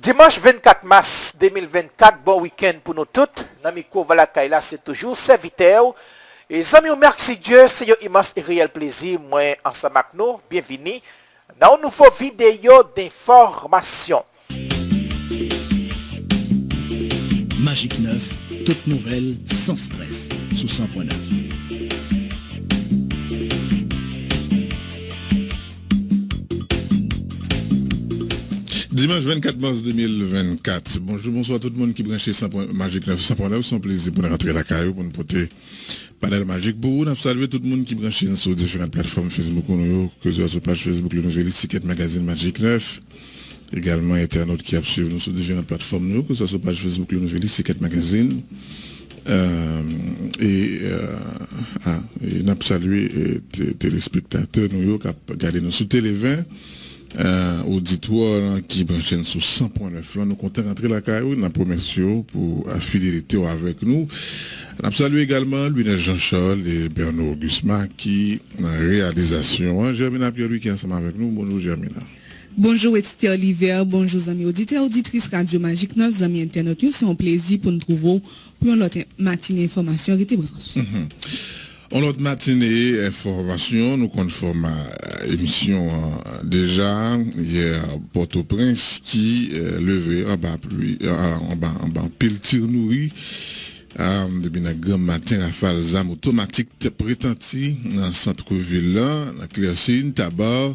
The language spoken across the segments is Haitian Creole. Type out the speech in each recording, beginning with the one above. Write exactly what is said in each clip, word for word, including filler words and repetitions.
Dimanch vennkat mas de mil vennkat, bon wikenn pou nou tout. Nan mikwo Vwa Lakay la, se toujou sèvitè w e zanmi w Mercdieu. Se yon imans e reyèl plezi mwen ansanm ak nou. Byenvini nan yon nouvo videyo denfòmasyon. Magik nèf, tout nouvèl san strès sou san pwen nèf. Dimanch vennkat mas de mil vennkat. Bonjou, bonswa tout moun ki branche san pwen, Magik nèf san pwen nèf. Se yon plezi pou n rantre lakay ou, pou n pote panèl majik pou ou. N ap salye tout moun ki branche n sou diferan platfòm Facebook nou yo, ke swa sou paj Facebook Le Nouvelliste, Ticket Magazine, Magik nèf. Egalman, entènot ki ap swiv nou sou diferan platfòm nou yo, ke swa sou paj Facebook Le Nouvelliste, Ticket Magazine. Euh, e, euh, a, e n ap salye e, te- telespektatè nou yo k ap gade nou sou Tele ven. Euh, oditwa lan ki branche n sou san pwen nèf lan, nou kontan rantre lakay ou. N ap remèsye w pou euh, fidelite w avèk nou. N ap salye egalman Louinès Jean Charles e Bernard Auguste Marc ki nan reyalizasyon an. Germina Pierre-Louis ki ansanm avèk nou. Bonjou Germina. Bonjou Etster Liver, bonjou zanmi oditè, oditris Radyo Magik nèf, zanmi entènot yo, se yon plezi pou n twouve w pou yon lòt matine enfòmasyon. Rete branche. On lòt matine enfòmasyon, nou konn fòma emisyon an deja. Yè, Pòtoprens ki eh, leve anba pli, anba, anba anpil tir nouri. Ah, depi nan gran maten, rafal zam otomatik t ap retanti nan sant vil lan, nan Clercine, Taba.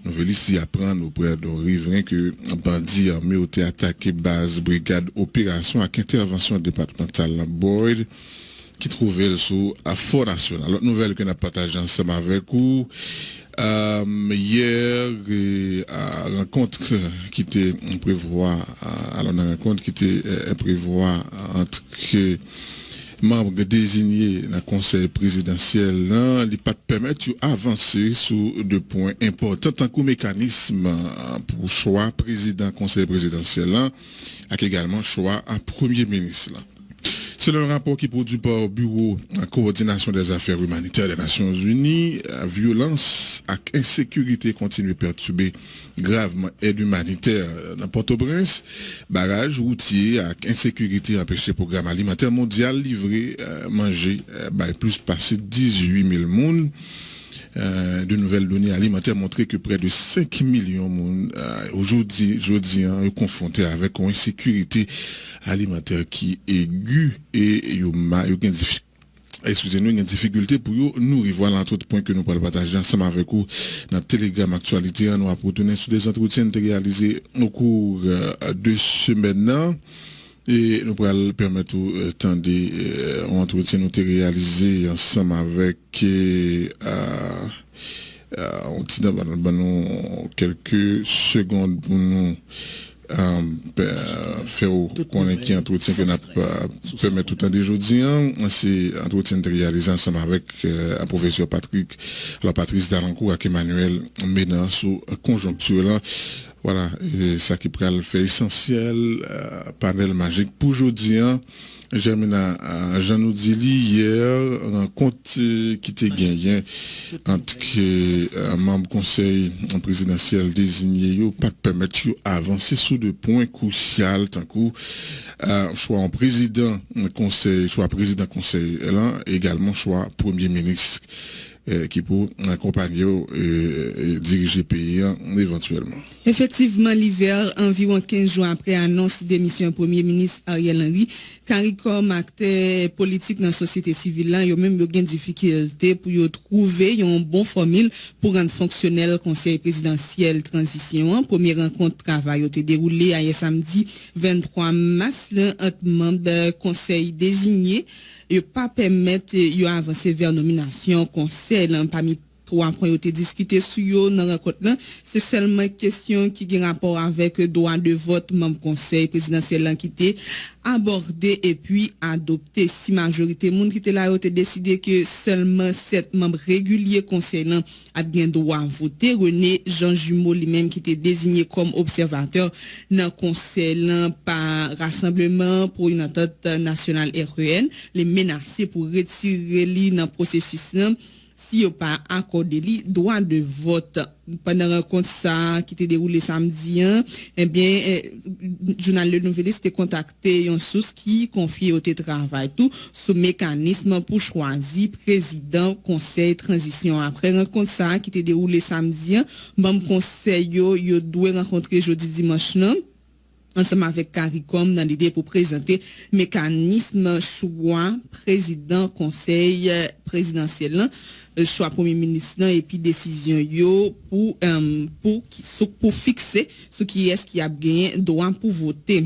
Nouvèlis li aprann oprè de rivren ke bandi ame yo te atake baz brigad operasyon ak entèvansyon depatmantal lan Boyd ki twouve l sou Fò Nasyonal. Lòt nouvèl ke n ap pataje ansanm avèk ou, yè, rankont ki te prevwa, alò nan rankont ki te prevwa ant manm deziye nan konsèy prezidansyèl lan, li pa t pèmèt yo avanse sou de pwen enpòtan tankou mekanism pou chwa prezidan konsèy prezidansyèl lan ak egalman chwa premye minis lan. Selon yon rapò ki pwodui pa Biwo Kowòdinasyon dèzafè imanitè dè Nasyonzini, vyolans ak ensekirite kontinye pètibe gravman èd imanitè nan Pòtoprens. Baraj woutye ak ensekirite anpeche Pwogram Alimantè Mondyal livre manje bay plis pase dizuit mil moun. De nouvèl done alimantè montre ke prè de senk milyon moun jodi jodi an yo konfwonte avèk yon ensekirite alimantè ki egi e yo ma yo gen difi eskize nou, gen difikilte pou yo nouri. Vwala tout pwen ke nou pral pataje ansanm avèk ou nan Telegram Aktyalite an. Nou ap retounen sou de antretyen n te reyalize okou de semèn nan. E nou pral pèmèt ou tande yon antretyen nou te reyalize ansanm avèk yon ti nan ban nou kèlke segond pou nou fè w konnen ki antretyen ke n ap pèmèt ou tande jodi an. Se antretyen n te reyalize ansanm avèk pwofesè Patrick, alò Patrice Dalancourt ak Emmanuel Ménard sou konjonkti lan. Vwala, e sa ki pral fè esansyèl panèl majik pou jodi an. Germina, jan nou di li yè, rankont ki te genyen ant manm konsèy prezidansyèl deziye yo pa t pèmèt yo avanse sou de pwen kwisyal tankou chwa yon prezidan konsèy, chwa prezidan konsèy lan, egalman chwa premye minis ki pou akonpanye yo dirije peyi an evantyèlman. Efektivman, Liver, anviwon kenz jou apre anons demisyon Premye Minis Ariel Henry, CARICOM, aktè politik nan sosyete sivil la, yo menm yo gen difikilte pou yo twouve yon bon fòmil pou rann fonksyonèl Konsèy Prezidansyèl Tranzisyon an. Premye rankont travay yo te dewoule ayè samdi venntwa mas lan ant manm Konsèy deziye. Yo pa pèmèt yo avanse vè nominasyon Konsèy lan. Pami twa pwen yo te diskite sou yo nan rankont lan, se sèlman kesyon ki gen rapò avèk dwa de vòt manm Konsèy Prezidansyèl lan ki te abòde epi adopte. Si majorite moun ki te la yo te deside ke sèlman sèt manm regilye Konsèy lan ap gen dwa vote, René Jean Jumeau, li menm ki te deziye kòm obsèvatè nan Konsèy lan pa Rassemblement pour une Entente Nationale, R E N, li menase pou retire li nan pwosesis lan si yo pa akòde li dwa de vòt. Pandan rankont sa a ki te dewoule samdi an, ebyen, eh, jounal Le Nouvelliste te kontakte yon sous ki konfye yo te travay tou sou mekanism pou chwazi prezidan konsèy tranzisyon. Apre rankont sa a ki te dewoule samdi an, manm konsèy yo, yo dwe rankontre jodi dimanch lan ansanm avèk CARICOM nan lide pou prezante mekanism chwa prezidan konsèy, eh, prezidansyèl lan, eh, chwa premye minis lan epi desizyon yo pou, em, pou ki- sou, pou fikse sou kiyès ki ap genyen dwa pou vote.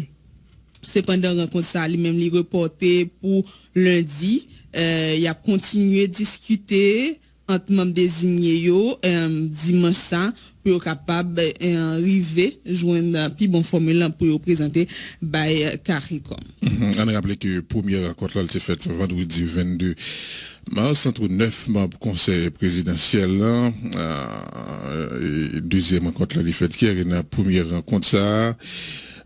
Sepandan, rankont sa a li menm li repòte pou lendi. Eh, y ap kontinye diskite ant manm dezinye yo, em, dimanch sa pou yo kapab, em, rive jwenn, eh, pi bon fòmil lan pou yo prezante bay, eh, CARICOM. Mhm. Ann raple ke premyè rankont la li te fèt vandredi vennde mas ant nèf manm konsèy prezidansyèl lan. Eh, e dezyèm rankont la li fèt yè, e nan premyè rankont sa a,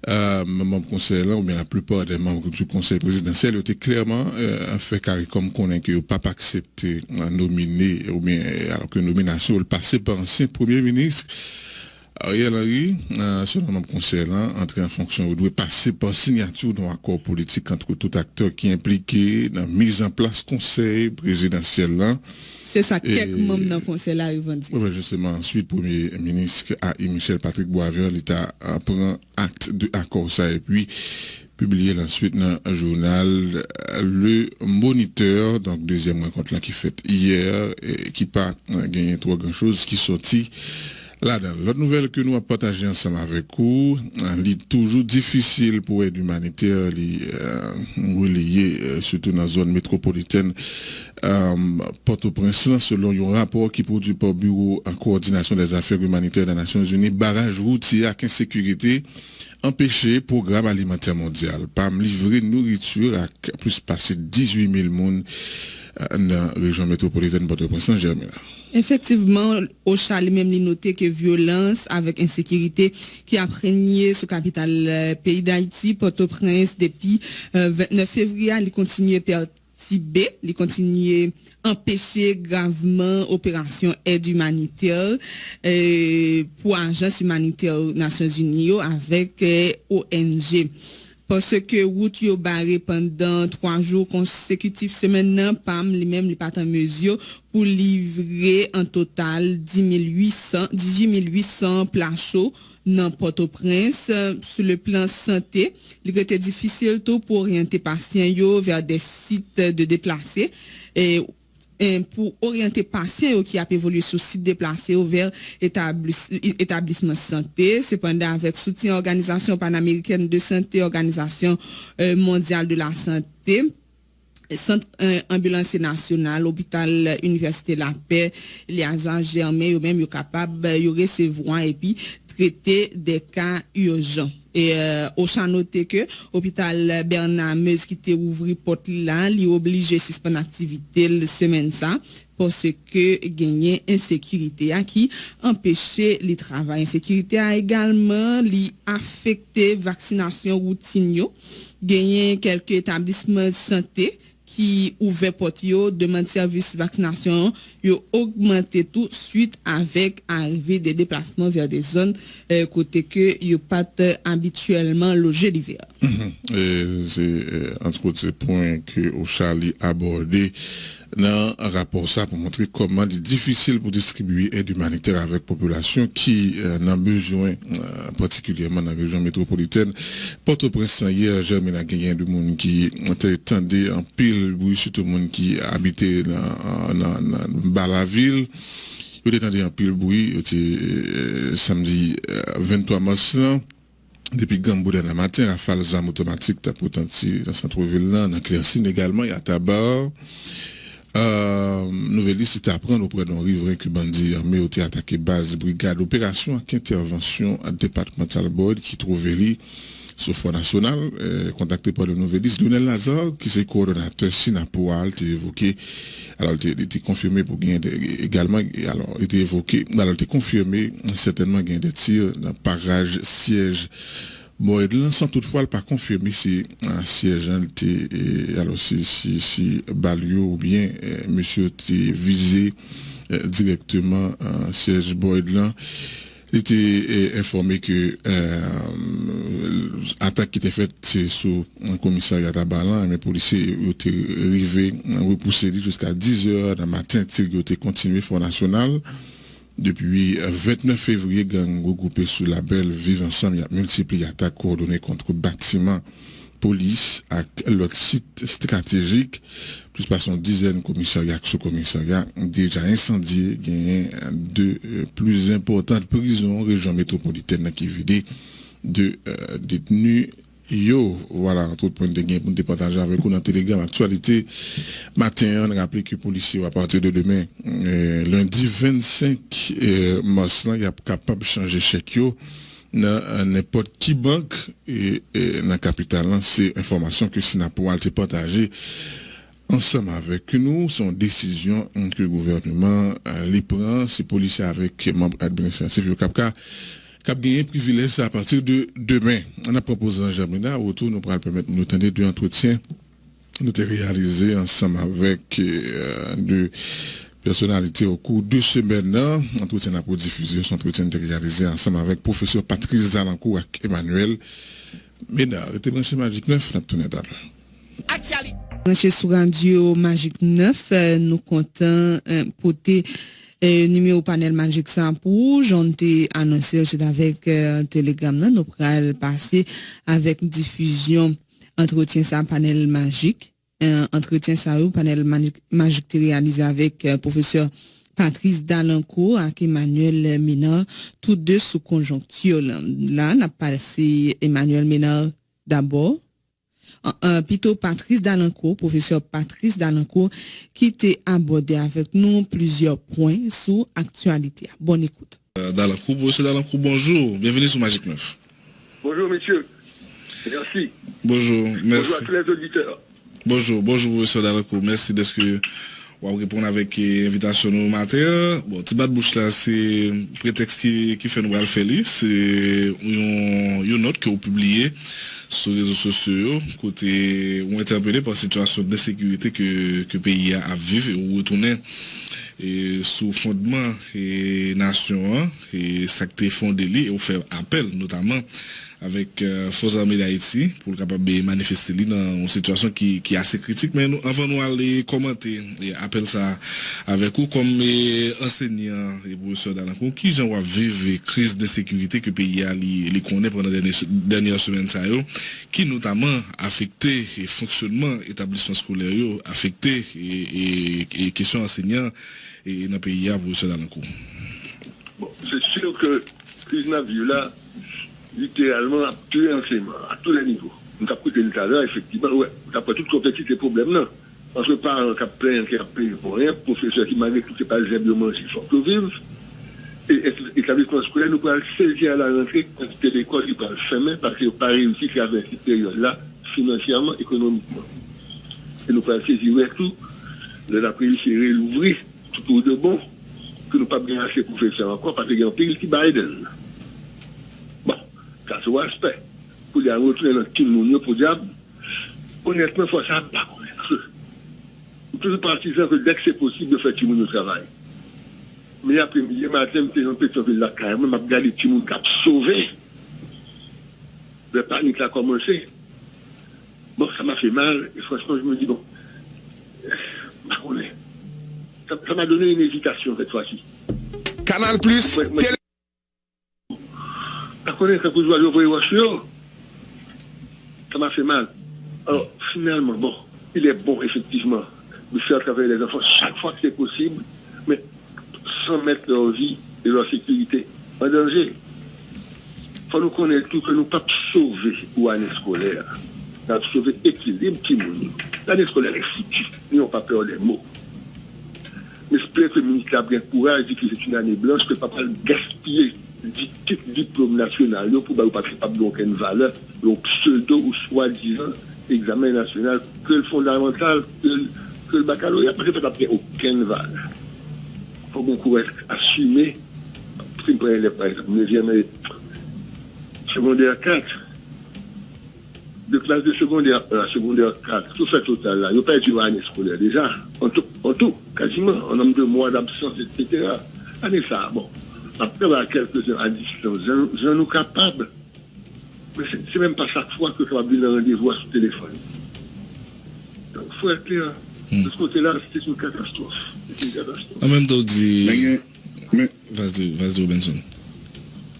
eh, manm konsèy lan, oubyen laplipa de manm di konsèy prezidansyèl, yo te klèman, eh, fè CARICOM konnen ke yo p ap aksepte, eh, nomine, oubyen, eh, alò ke nominasyon yo pase pa ansyen premye minis Ariel Henry, eh, selon manm konsèy lan, antre an fonksyon yo dwe pase pa siyati yon akò politik ant tout aktè ki enplike nan mizanplas konsèy prezidansyèl lan. Se sa kèk E manm nan konsèy la revandike. Wi, jisteman, answit, premye minis A I Michel Patrick Boisvert, li ta, eh, pran akt de akò sa epi pibliye l answit nan jounal Le Moniteur. Donk, dezyèm rankont lan ki fèt yè, e ki pa, eh, genyen twò gran choz ki sòti ladan l. Lòt nouvèl ke nou ap pataje ansanm avèk ou, eh, li toujou difisil pou èd imanitè li, eh, releye, eh, sitou nan zòn metwopolitèn, eh, Pòtoprens lan, selon yon rapò ki pwodui pa Biwo an Kowòdinasyon dè Zafè Imanitè nan Nasyonzini. Baraj woutye ak ensekirite anpeche Pwogram Alimantè Mondyal, pam, livre nouriti ak plis pase dizuit mil moun, eh, nan rejyon metwopolitèn Pòtoprens lan, Germina. Efektivman, OCHA li menm li note ke vyolans avèk ensekirite ki ap renye sou kapital, eh, peyi Dayiti, Pòtoprens, depi, eh, vennèf fevriye a, li kontinye pètibe, li kontinye anpeche gravman operasyon èd imanitè, eh, pou ajans imanitè Nasyonzini yo avèk, eh, O N G. Paske wout yo bare pandan twa jou konsekitif semèn nan, pam li menm li pa t an mezi pou livre an total dis mil uit san, dizuit mil uit san pla cho nan Pòtoprens. Sou le plan sante, li rete difisil tou pou oryante pasyan yo vè de sit de deplase. E, e pou oryante pasyan yo ki ap evolye sou sit deplase yo vè etablis-, etablisman sante. Sepandan, avèk soutyen Òganizasyon Panamerikèn de Sante, Òganizasyon, eh, Mondyal de la Sante, Sant, eh, Anbilansye Nasyonal, Lopital Inivèsite Lapè, Lyaza Jèmen, yo menm yo kapab, eh, yo resevwa epi trete de ka ijan. E, eh, OCHA note ke Lopital Bernard Meuze ki te ouvri pòt li la, li oblije sispann aktivite l semèn sa, paske genyen ensekirite a ki anpeche li travay. Ensekirite a egalman, li afekte vaksinasyon woutin yo. Genyen kèlke etablisman sante ki ouvè pòt yo, demann sèvis vaksinasyon yo ogmante tou swit avèk arive de deplasman vè de zòn, eh, kote ke yo pa t abityèlman loje livè. Mhm. E se, eh, antwot, se pwen ke OCHA li abòde nan rapò sa pou montre kòman li difisil pou distribye èd imanitè avèk popilasyon ki, eh, nan bezwen, eh, patikilyèman nan rejyon metwopolitèn Pòtoprens lan. Yè, Jèmina, genyen de moun ki te tande anpil bri, sitou moun ki abite nan, nan, nan ba lavil. Yo te tande anpil bri, yo te, eh, samdi, eh, venntwa mas lan. Depi granm boudè nan maten, rafal zam otomatik t ap retanti nan sant vil lan, nan Klèsin egalman, e a Taba. Euh, Nouvèl Lis te aprann oprè de yon rivren ke bandi ame yo te atake baz Brigad Operasyon ak Entèvansyon Depatmantal Boyd ki twouve li sou Fò Nasyonal. Euh, kontakte pa le Nouvèl Lis, Lionel Lazarre, ki se kowòdonatè Synapoha, li te evoke, alò, li te, li te konfime pou gen de, egalman, alò, li te evoke, alò, li te konfime, sètènman, gen de tir nan paraj syèj Boyd lan, san toutfwa l pa konfime si, ah, syèj lan te, eh, alò, si, si, si bal yo oubyen, eh, mesye yo te vize, eh, dirèkteman, ah, syèj Boyd lan. Li te, eh, enfòme ke, eh, atak ki te fèt se sou, eh, komisarya Taba lan, men polisye yo te rive, eh, repouse li jiska diz è nan maten. Tir yo te kontinye Fò Nasyonal. Depi vennèf fevriye, gang regwoupe sou labèl Viv Ansanm y ap miltipliye atak kowòdone kont batiman polis ak lòt sit estratejik. Plis pase yon dizèn komisarya ak soukomisarya deja ensandye. Genyen de, eh, pli enpòtan prizon rejyon metwopolitèn nan ki vide de, eh, detni yo. Vwala, tout pwen n te gen pou n te pataje avèk ou nan Telegram Aktyalite maten an. N raple ke polisye yo, apati de demen, eh, lendi vennsenk, eh, mas lan, y ap kapab chanje chèk yo nan, eh, nenpòt ki bank, e, e, nan kapital lan. Se enfòmasyon ke Sinapwa te pataje ansanm avèk nou. Se yon desizyon, mm, ke gouvènman, eh, li pran. Se polisye avèk manm administratif yo k ap ka k ap genyen privilèj sa a apati de demen. N ap pran poz nan Jamina, wotou nou pral pèmèt nou tande de antretyen nou te reyalize ansanm avèk, eh, de pèsonalite okou de semèn nan. Antretyen n ap redifize, se antretyen n te reyalize ansanm avèk pwofesè Patrice Dalancourt ak Emmanuel Ménard. Rete branche Magic nèf, n ap tounen talè. Aktyalite. Branche sou radyo Magic nèf, eh, nou kontan, eh, pote, eh, nimewo panèl Magic sa pou ou. Jan n te anonse l, se avèk, eh, Telegram nan, nou pral pase avèk difizyon antretyen sa, panèl Magic. Eh, antretyen sa yo, panèl Magic, Magic te reyalize avèk, eh, pwofesè Patrice Dalancourt ak Emmanuel Ménard, tou de sou konjonkti la. La, n ap pase Emmanuel Ménard dabò. An, an, pito Patrice Dalancourt, pwofesè Patrice Dalancourt, ki te abòde avèk nou plizyè pwen sou aktyalite a. Bòn ekout. Euh, Dalancourt, pwofesè Dalancourt, bonjou. Byenvini sou Magic nèf. Bonjour, messieurs. Merci. Bonjou, mèsi. Bonjour à tous les auditeurs. Bonjou, bonjou, pwofesè Dalancourt. Mèsi dèske w ap reponn avèk, eh, envitasyon nou maten an. Bon, ti bat bouch la, se pretèks ki, ki fè nou pral fè li. Se yon, yon nòt ke w pibliye sou rezo sosyo yo, kote w entèpele pa sitiyasyon d ensekirite ke, ke peyi a ap viv, e w retounen, eh, sou fondman, eh, nasyon an, e sa k te fonde li, e w fè apèl, notaman, avèk, eh, Fòs Ame Dayiti pou l kapab, eh, manifeste li nan yon sitiyasyon ki, ki ase kritik. Men nou, anvan nou ale kòmante, eh, apèl sa a avèk ou kòm, eh, ansenyan e pwofesè Dalancourt, kijan w ap viv, eh, kriz d ensekirite ke peyi a li, li konnen pandan dènye se-, dènyè semèn sa yo, ki notaman afekte, eh, fonksyònman etablisman eskolè yo, afekte, eh, eh, eh, kesyon ansenyan, eh, nan peyi a, pwofesè Dalancourt? Bon, se si ke kriz n ap viv la, literalman, ap touye ansèyman a tou lè nivo. M t ap koute l talè, efektivman, wè, m t ap wè tout konpleksite pwoblèm nan. Antre paran k ap plenyen ke y ap peye pou anyen, pwofesè ki, malgre tout, se pa zèb yo manje, fòk yo viv. E, e, etablisman eskolè, nou pral sezi a la rantre, kantite lekòl ki pral fèmen, paske yo pa reyisi travèse peryòd la, finansyèman, ekonomikman. E nou pral sezi wè tou, lè n ap reyisi relouvri, tout pou de bon, ke nou p ap gen ase pwofesè ankò, paske gen anpil ki bay dèl. Bon, sa se yon aspè. Pou li al retounen nan timoun yo, podyab, onètman, fwa sa a, m pa konnen. Paske m toujou patizan ke dèk se posib, yo fè timoun yo travay. Men apre, yè maten, m te nan Petyonvil lakay mwen, m ap gade timoun k ap sove. Lè panik la kòmanse, bon, ça m'a fait mal, et franchement, je me dis, bon, m pa konnen. Ça, ça m'a donné une hésitation cette fois-ci. Kanal Plis, mwen, mwen, tele- M pa konnen, tankou zwazo voye wòch sou yo. Ça m'a fait mal. Alors, finalement, bon, il est bon, effectivement, de faire travailler les enfants chaque fois que c'est possible, mais sans mettre leur vie et leur sécurité en danger. Fò nou konnen tou ke nou p ap sove pou ane eskolè a. N ap sove ekilib timoun yo. Lane eskolè a fouti. Nou pa pè de mo. M espere ke minis la ap gen kouraj di ke c'est une année blanche, ke l pa pral gaspiye di, tout diplòm nasyonal yo pou ba yo, paske pa gen okenn valè, yon pseudo ou swadizan egzamen nasyonal, ke l fondamantal, ke l, ke l bakaloreya, paske pa t ap gen okenn valè. Fò gen kouraj asime. Si m pran elèv, pa egzanp, nevyèm e segondè kat, De klas de segondè a, segondè kat, tou fè total la, yo pèdi yon ane eskolè deja. An tou, an tou, kaziman, an nonm de mwa dabsans, etsetera. Ane sa a, bon, n ap travay ak kèlke zen a distans, jan, jan nou kapab. Men se, se menm pa chak fwa ke yo kapab vin nan randevou a sou telefòn. Donk, fò klè, de se kote la, se yon katastwòf. Se yon katastwòf. An menm tan, w di, men gen, men, vas-y, vas-y, Robenson.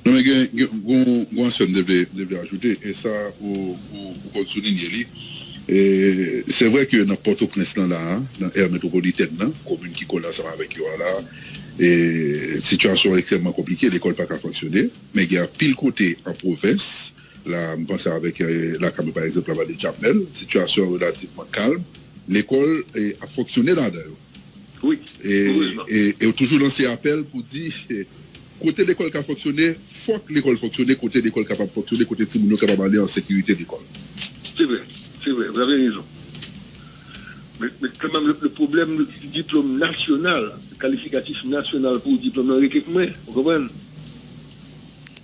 Non, men gen, gen, gon, gon aspè m te vle, m te vle ajoute, e sa ou, ou, ou konn soulinye li. E, se vre ke nan Pòtoprens lan la, nan è metwopolitèn nan, komin ki kole ansanm avèk yo a la, e, sitiyasyon an ekstrèmman konplike, lekòl pa ka fonksyone, men gen anpil kote an pwovens, la, m panse avèk, e, lakay mwen, pa egzanp, nan vale Jakmèl, sitiyasyon an relativman kalm, lekòl, e, ap fonksyone ladan yo. Wi, e, erezman. E, e yo toujou lanse apèl pou di, e, kote lekòl ka fonksyone, fòk lekòl fonksyone, kote lekòl kapab fonksyone, kote timoun yo kapab ale an sekirite lekòl. Se vre, se vre, vous avez raison. Men, men kanmenm, le, le pwoblèm diplòm nasyonal, kalifikatif nasyonal pou diplòm nan rete pou mwen, ou konprann?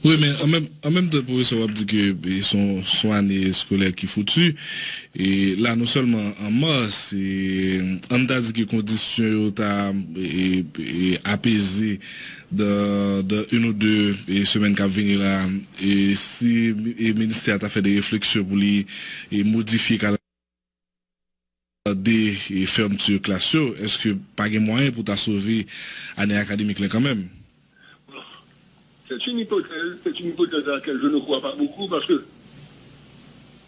Wi, men an menm, an menm tan, pwofesè, w ap di ke, e, se yon, se yon ane eskolè ki fouti. E la, non sèlman an mas, e, ann ta di ke kondisyon yo ta, e, e, apeze dans, dans une ou deux, e, semèn k ap vini la, e, si, e, ministè a ta fè de refleksyon pou li, e, modifye de, e, fèmti klas yo, èske pa gen mwayen pou ta sove ane akademik la kanmenm? C'est une hypothèse, c'est une hypothèse à laquelle je ne crois pas beaucoup, parce que,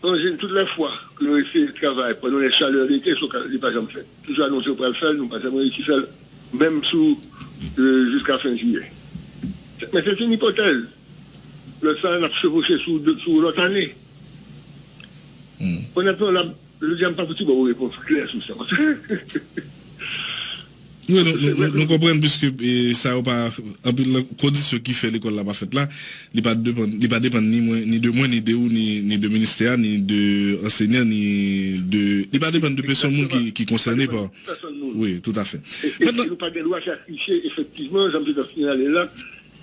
en général, toutes les fois que nous essayons de travailler pendant les chaleurs d'été, ce n'est pas jamais fait. Toujours annoncé, on va le faire, nous n'avons pas jamais réussi à faire, même sous, euh, jusqu'à fin juillet. Mais c'est une hypothèse. Le sang n'a chevauché sous, sous l'autre année. Hmm. Honnêtement, là, Jodi a, m pa fouti ba w repons klè sou sa. Wi, nou, nou, nou, nou konprann, piske, e, sa yo pa, anpil nan kondisyon ki fè lekòl la pa fèt la, li pa depann, li pa depann ni mwen, ni de mwen, ni de ou, ni, ni de ministè a, ni de ansenyan, ni de, li pa depann de pèsonn moun ki, ki konsène pa. Wi, toutafè. E, e, e nou pa gen dwa sakrifye, efektivman, jan m te nan final la,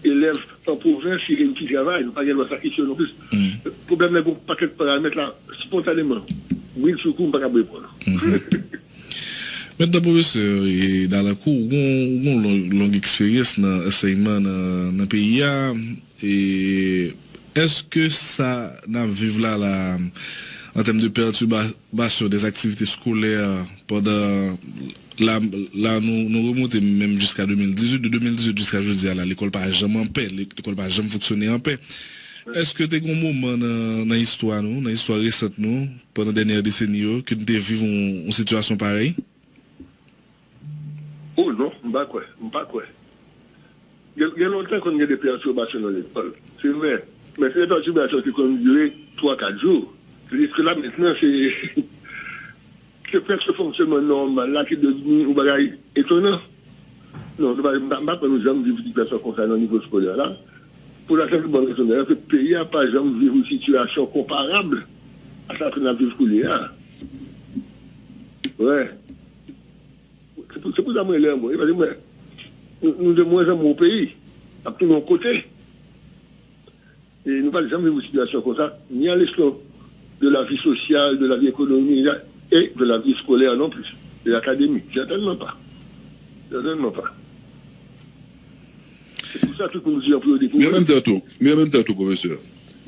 elèv an pwovens ki reyisi travay, nou pa gen dwa sakrifye yo non plis. Pwoblèm nan gen yon pakèt paramèt la, spontaneman, bridsoukou, m pa kab reponn. Mentnan, pwofesè, e, Dalankou, ou gon, ou gon long, long eksperyans nan ansèyman nan, nan peyi a. E, èske sa n ap viv la, la, an tèm de pètibasyon dè aktivite skolè pandan la, la nou, nou remonte menm jiska de mil dizuit, de de mil dizuit jiska jodi a la, lekòl pa janm anpè, le-, lekòl pa janm fonksyone anpè. Èske te gen yon moman nan, nan istwa nou, nan istwa resant nou, pandan dènyè deseni yo, ke n te viv yon, yon sitiyasyon parèy? O non, m pa kwè, m pa kwè. Gen, gen lontan konn gen de pètibasyon nan lekòl. Se vre. Men se de pètibasyon ki konn dire twa, kat jou. Tandiske la, mentnan, se, se prèske fonksyònman nòmal la ki devni yon bagay etonan. Non, se pa, m pa, m pa kwè nou janm viv sitiyasyon konsa nan nivo eskolè la. Pou la senp e bòn rezon dayè ke peyi a pa janm viv yon sitiyasyon konparab a sa ke n ap viv kounye a. Wè. Se pou, se pou sa mwen lè mwen, paske mwen, nou, nou de mwenzanmwen o peyi, n ap tounen yon kote. E nou pa t janm viv yon sitiyasyon konsa, ni a leslon de la vie sociale, de la vie économique, et de la vie scolaire non plus, et académique. Certainement pas. Certainement pas. Se pou sa tout moun di an pou yo dekouvri. Men an menm tan tou, men an menm tan tou, pwofesè,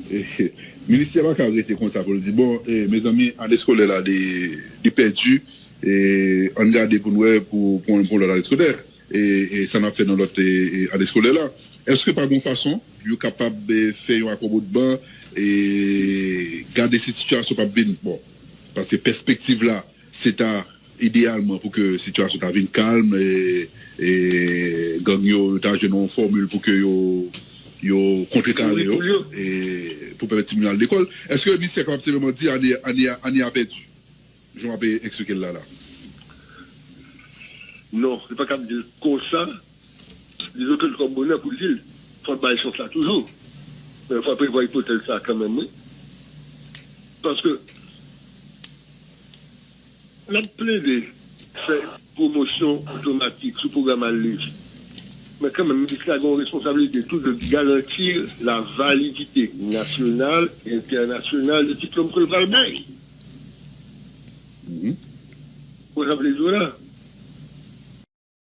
e, ministè a pa ka rete konsa pou l di, bon, e, mezanmi, ane eskolè la, li, li pèdi, e, ann gade pou n wè pou, pou, pou lòt ane eskolè, e, e sa n ap fè nan lòt, e, e, ane eskolè la. Èske pa gon fason yo kapab, e, fè yon akomodman, e, gade si sitiyasyon p ap vin, bon, paske pèspektiv la, se ta, ideyalman, pou ke sitiyasyon ta vin kalm, e, e gang yo, yo ta jwenn yon fòmil pou ke yo, yo kontrekare yo, e, pou pèmèt timoun yo al lekòl. Èske ministè a kapab senpleman di ane, ane, ane a pèdi? Jan w ap eksplike l la, la. Non, li pa kab di l konsa. Dizon ke l twò bonè pou l di l. Fò l bay chans la toujou. Men fò l prevwa ipotèz sa kanmenm, wi. Paske n ap plede fè pwomosyon otomatik sou pwogram al leve. Men kanmenm, minis la gen yon responsablite tou de garanti la validite nasyonal e entènasyonal de diplòm ke l pral bay. Ou sa vle di w la?